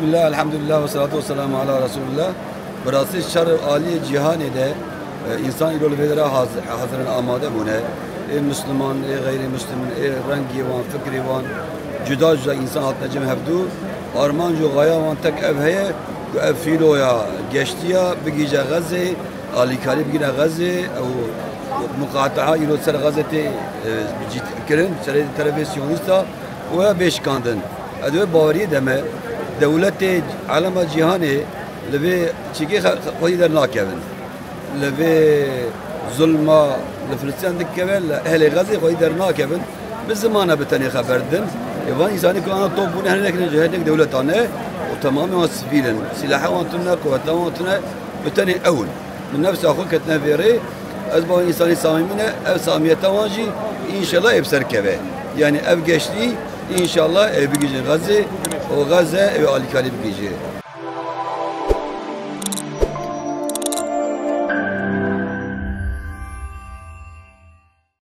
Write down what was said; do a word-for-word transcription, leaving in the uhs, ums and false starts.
Bismillah, elhamdülillah ve salatu ve selamu ala Resulillah. Bi rastî şer û aliyê cîhanê de, e, însan îro li vê dera haz-, hazir in, amade bûne. Ê Misliman, ê geyrimîslim, ê rengê wan, fikrê wan, cuda cuda însan hatine cem hevdû. Armanc û xaya wan tek ev heye ku ev fîloya geştiya bigihîje Xezê, alîkarî bigihîje Xezê, ew muqatea îro ser Xezê tê, e, cît kirin, serê terefê siyonîsta û ew bê şikandin. Ez di wê baweriyê de me, dewletê alema cîhanê li vê çîkê xe-, xe-, xwedî dernakevin. Li vê zulma li Filistînan dikeve, li ehlê Xezê xwedî dernakevin. Bi zimana bi tenê xeber didin. Ê van însanî ku ana top bûne, her nek, her nek dewletan e û temamê wan sivîl in. Sîlaha wan tune, quweta wan tune, bi tenê ew in. Bi nefsa xwe ketine vê rê. Ez bawer însanî samî min e, ev samiyeta wan jî înşallah ê bi ser keve. Yanî ev geştî înşallah ê bigihîjin Xezê û Xeze ê alîkarî bigihîje.